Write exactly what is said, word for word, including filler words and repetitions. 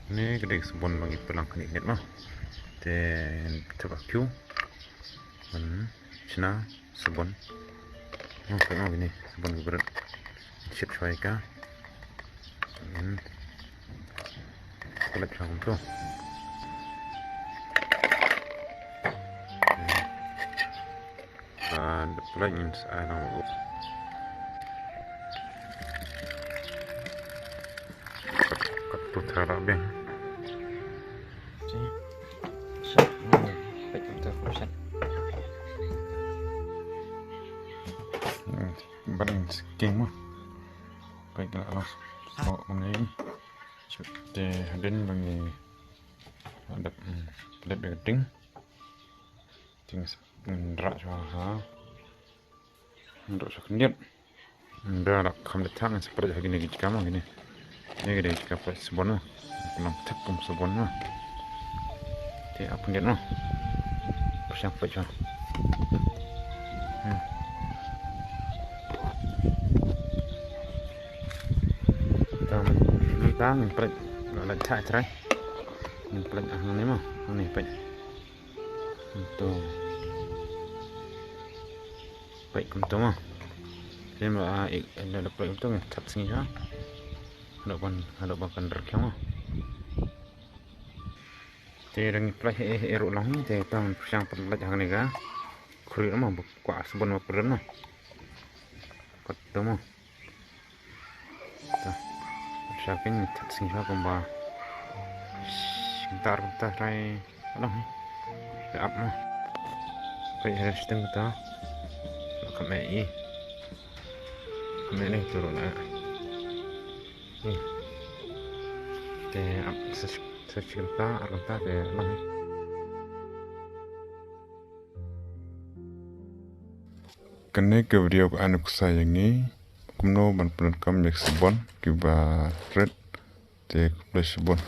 Kane ka dei ka sabon ba ngi pynlang khyndiat mo. Te thep ha kiew ban shna sabon. Mo, peit mo kine sabon ki bret. Shit shwai ka. Ngin pynlait sha kumto. Ba dep pynlait ngin sa ai lang. Kat tu tara beng. Ban skin mo. Peit ka la long. So, ngin te hadien ba ngi dep, hmm, dep ding. Ting s-, ngan rah shuwa ha. Ngan rah shuwa khyndiat. Nda la kham da thang sa pynlait ha kine ki jaka mo kine. Kine ki dei jaka pynlait sabon mo. Ngan thep kum sabon mo. Te ap khyndiat mo. Pyrshang pynlait shuwa. Hmm. Tang, tang, pynlait. Lait thah trai. Pynlait hangne mo. Hangne pynlait. Kumto. Peit kumto mo. Te ba, ah, ik, eh, da peit kumto ngi thep sngi ha. Haduh ban, haduh ba kan rkhiang mo. Te da ngi pynlait eh, eh, ruh lang hi, te tang pyrshang pynlait hangne ka. Khuri mo, ba kwah sabon ba pyrem mo. Kumto mo. To. Sha pyn thep sngi sha kumba. Sh-, kumta, kumta trai. Alah. Te ap mo. Peit ha shteng kumta. Ka mei i. Ka mei ni tu ruh na. Ni. Te ap sa, sa shi kumta, ar kumta te alah. Kane ka video ka ai nuksa ïa ngi kumno ban pyndonkam ïa ki sabon kiba rit, te khublei shibun.